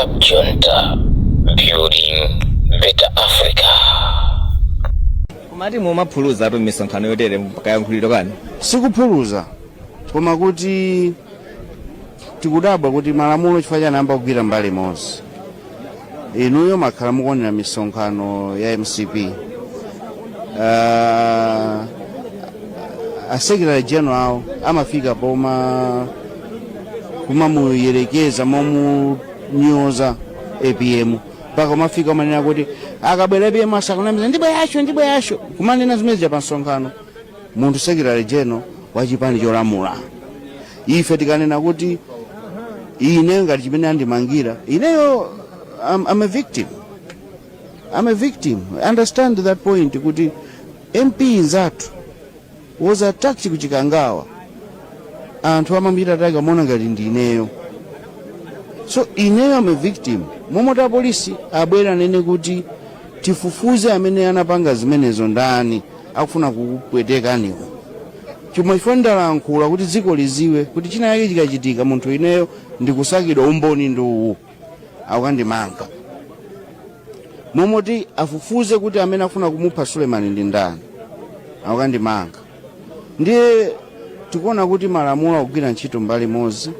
Cab Junta, building better Africa. Kumati mumaphuluza atu m'misonkhano yotere kayankhuliro kani? Sikuphuluza, koma kuti tikudabwa kuti malamulo chifukwa chani ayamba kugwira mbali imodzi. Inuyo makhala mukuonera misonkhano ya MCP, a secretary general awo amafika poma kumamuyerekeza momunyoza APM, mpaka umafika umanena kuti akabwera APM asakunamiza, ndibweracho, ndibweracho, kumanena zimene zija pa msonkhano, munthu secretary general wa chipani cholamula. Ife tikanena kuti ine ngati chimene andimangira ineyo, I'm a victim, I'm a victim. Understand that point, kuti MP nzathu was attacked kuChikangawa, anthu amambira attack, amaona ngati ndi ineyo. So ineyo am a victim. Momoti apolisi abwera anene kuti tifufuze amene anapanga zimenezo ndani, akufuna kukupwetekaniwo chomwe chifo ndalankhula kuti dziko liziwe kuti china yake chikachitika, munthu ineyo ndikusakidwa, umboni ndi uwu, akukandimanga. Momoti afufuze kuti amene afuna kumupha Sulemani ndi ndani, akukandimanga. Ndiye tikuona kuti malamulo akugwira ntchito mbali imodzi.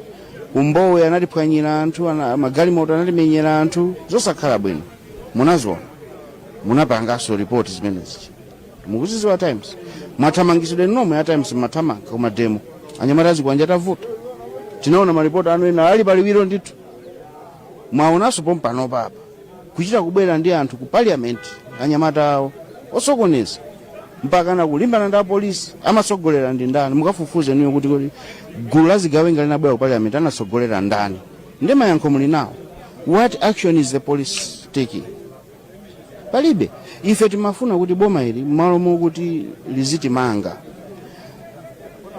Kumbowe anatiphwanyira anthu, magalimoto anatimenyera anthu, zosakhala bwino. Munaziona, munapanganso ripoti zimenezi, mukuziziwa. Times mwathamangisidwe nomwe ya Times, mmathamanga kuma demo, anyamata azikwanja tavuta. Tinaona maripoti anu ena ali paliwiro ndithu. Mwaonanso pompano papa kuchita kubwera ndi anthu ku parliament, anyamata awo osokoneza, mpaka na kulimbana ndi apolisi. Amasogolera ndi ndani? Mukafufuze niyo kuti gulu la zigawenga linabwera ku parliament anasogolera ndani? Ndi mayankho muli nawo. What action is the police taking? Palibe. Ife timafuna kuti boma ili, m'malo mokuti lizitimanga,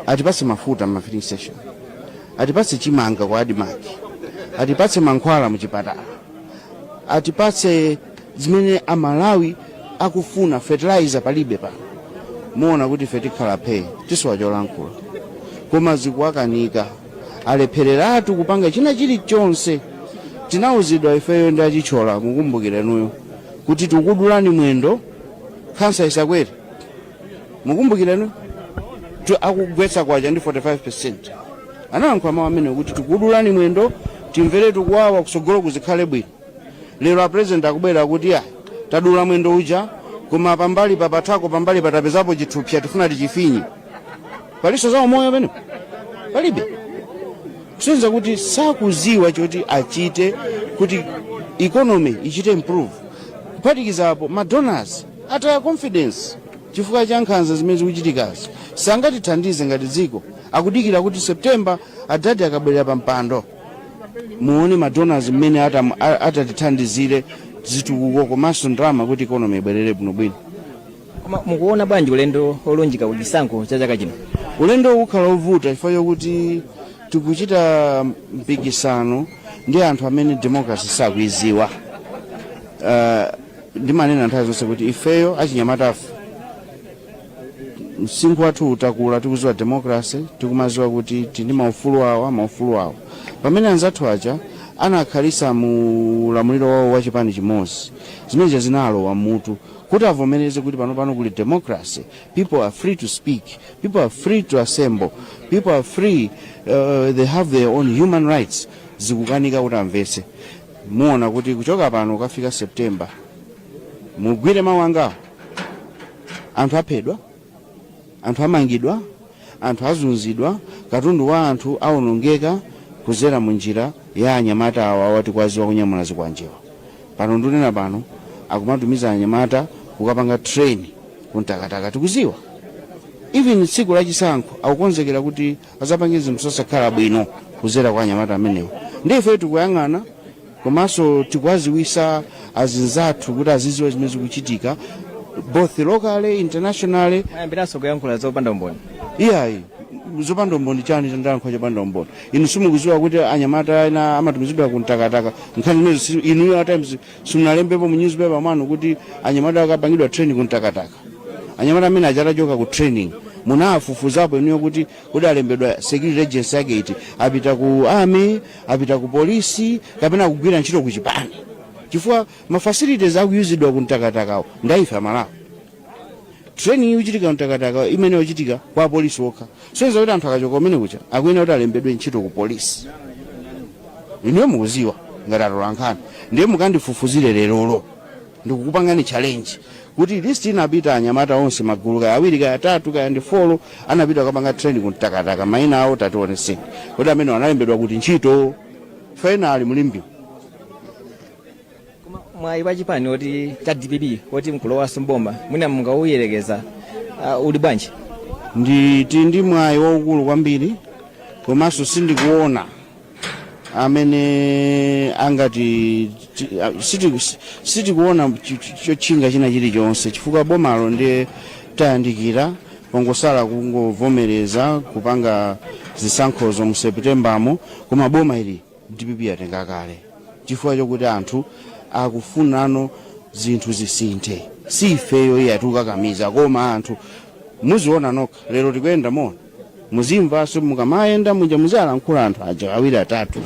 atipatse mafuta ma filling station, atipatse chimanga kwa ADMARC, atipatse mankhwala muchipatala, atipatse zimene Amalawi akufuna. Fertilizer palibe pano. Muona kuti ife tikhala phee, tisowa cholankhula, koma zikuwakanika, alephereratu kupanga china chilichonse. Tinawuzidwa ifeyo ndi achichola, mukumbukirenuyo, kuti tikudulani mwendo, khansa isakwere. Mukumbukirenu akugwetsa kwacha ndi 45, analankhula mawu amene kuti tikudulani mwendo, timvere tikuwawa, kusogolo kuzikhale bwino. Lero a president akubwera kuti ya tadula mwendo uja, koma pambali papathako, pambali patapezapo chithupsa, tifuna tichifinye. Paliso za umoyo pene palibe, kusonyeza kuti sakuziwa choti achite kuti economy ichite improve. Kuphatikizapo ma donors ataya confidence chifukwa cha nkhanza zimene zikuchitikazi, sangatithandize ngati dziko. Akudikira kuti September adadi akabwerera pa mpando, muone ma donors mmene atatithandizire zitukuko komanso ndalama kuti economy ibwerere bwinobwino. Koma mukuona bwanji ulendo olunjika ku chisankho cha chaka chino? Ulendo ukhala ovuta chifukwa chokuti tikuchita mpikisano ndi anthu amene democracy sakuiziwa. Ndimanena nthawi zonse kuti ifeyo achinyamatafe msinkhu wathu utakula, tikuziwa democracy, tikumaziwa kuti tili ndi maufulu awa, maufulu awa, pamene anzathu aja anakhalisa mu ulamuliro wawo wa chipani chimodzi. Zimenezi zinalowa mutu kuti avomereze kuti pano pano kuli democracy, people are free to speak, people are free to assemble, people are free, they have their own human rights. Zikukanika kuti amvetse. Muona kuti kuchoka pano kukafika September, mugwire mawu angawo, anthu aphedwa, anthu amangidwa, anthu azunzidwa, katundu wa anthu awonongeka kuzera mu njira ya anyamata awa watikwaziwa kunyamula zikwanjewa. Pano ndunena pano akumatumiza anyamata kukapanga train kuntakataka, tikuziwa. Even tsiku lachisankho akukonzekera kuti azapange zinthu zosakhala bwino kuzera kwa anyamata amenewo. Ndi ife tikuyang'ana komanso tikuwaziwisa azinzathu kuti aziziwa zimene zikuchitika both locally, internationally. Mwayambiranso kuyankhula zopanda umboni. Iyayi, zopanda umboni chani? Chandalankhula chopanda umboni? Inu simukuziwa kuti anyamata ena amatumizidwa kuntakataka? Nkhani zimene inuyo at Times simunalembepo mu newspaper mwanu kuti anyamata akapangidwa training kuntakataka? Anyamata amene achatachoka ku training Munafufuzapo inuyo kuti kuti alembedwa security agency yake iti? Apita ku army, apita ku polisi, kapena kugwira ntchito ku chipani? Chifukwa ma facilities akuyuzidwa ku Mtakatakawo ndaife Amalawi. Training ikuchitika Mtakataka imene ikuchitika kwa polisi okha, soyeza kuti anthu akachoka kumene kucha akuyenera kuti alembedwe ntchito ku polisi. Inuyo mukuziwa ngati atolankhani, ndiye mukandifufuzire lerolo. Ndikukupangani challenge kuti list inapita anyamata onse, magulu kaya awiri, kaya atatu, kaya ndi four, anapita kukapanga training ku Mtakataka, mayina awo tationeseni kuti amene analembedwa kuti ntchito finally mulimbi. Koma mwayi wa chipani oti cha DPP oti mkulowanso mboma, mwina mungauyerekeza uli bwanji? Nditi ndi mwayi waukulu kwambiri, komanso sindikuona amene angati sitikuona chotchinga china chilichonse, chifukwa bomalo ndiye tayandikira, pongosala kungovomereza kupanga zisankhozo mu Seputembamo. Koma boma ili DPP yatenga kale, chifukwa chokuti anthu akufunano zinthu zisinthe. Si ifeyo iye atikukakamiza, koma anthu muziona nokha. Lero tikuyenda mona, muzimvanso mukamayenda muja, muzialankhula anthu aja awiri atatu,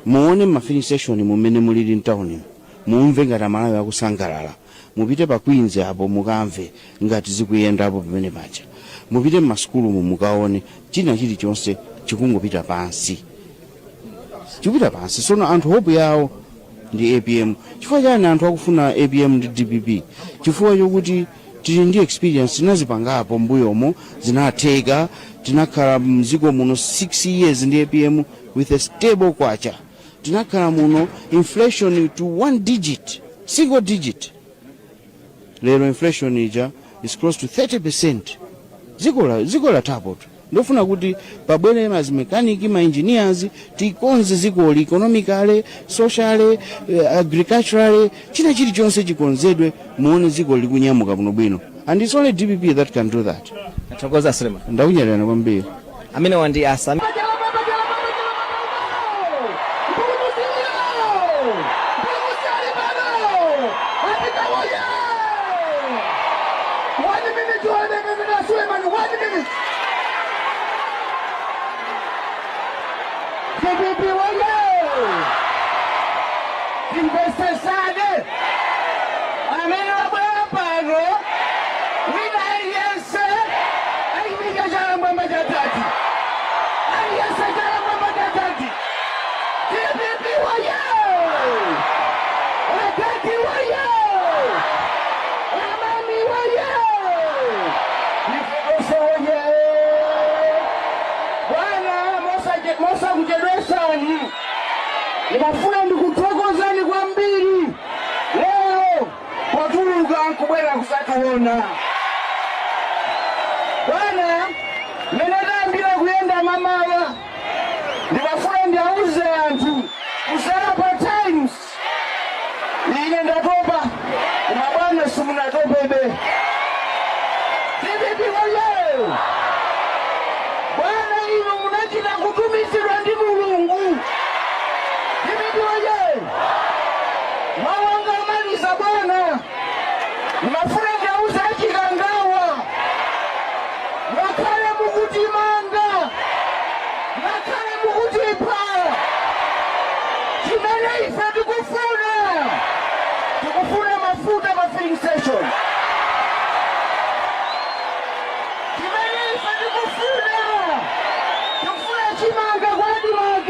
muone ma filling station mumene mulili mtaunimo, mumve ngati Amalawi akusangalala. Mupite pa Queens apo, mukamve ngati zikuyendapo pamene paja. Mupite mmasukulumu, mukaone china chilichonse chikungopita pansi, chikupita pansi. Sono anthu hope yawo ndi APM. Chifukwa chani anthu akufuna APM ndi DPP? Chifukwa chokuti tili ndi experience, tinazipangapo mbuyomo, zinatheka. Tinakhala mdziko muno 6 years ndi APM with a stable kwacha. Tinakhala muno inflation to one digit, single digit. Lero inflation ija is close to 30%. Dziko lathapo tu. Ndofuna kuti pabwere mazimekaniki, ma engineers, tikonze dzikoli economically, socially, agriculturally, china chilichonse chikonzedwe, muone dziko likunyamuka bwinobwino, and it's only DPP that can do that. Tathokoza, Suleiman. Ndakunyadira kwambiri. Amenewa ndi asami. One minute, 1 minute, Suleiman, 1 minute. DPP woye! Timvesesane. Amene wabwera pano, wina aliyense ayimike chala mwamba chatati. Aliyense chala mwamba chatati. DPP woye! Adadi woye! Amami woye! Ifekonse woye! Bwana, mosakuchedwesani, ndimafuna ndikuthokozani kwambiri lero potuluka nkubwera kusationa. Bwana, mmene tayambira kuyenda mamawa, ndimafuna ndiauze anthu kusala pa Times. Ine ndatopa, koma bwana simunatopebe. DPP woye! Bwana, inu munachita kutumizidwa ndi Mulungu. DPP woye! Mawanga amaliza, bwana, ndimafuna ndiauze achikangawa, ngakhale mukutimanga, ngakhale mukutipha, chimene ife tikufuna, tikufuna mafuta pa filling station. Chimene ife tikufuna, tikufuna chimanga kwa ADMARC.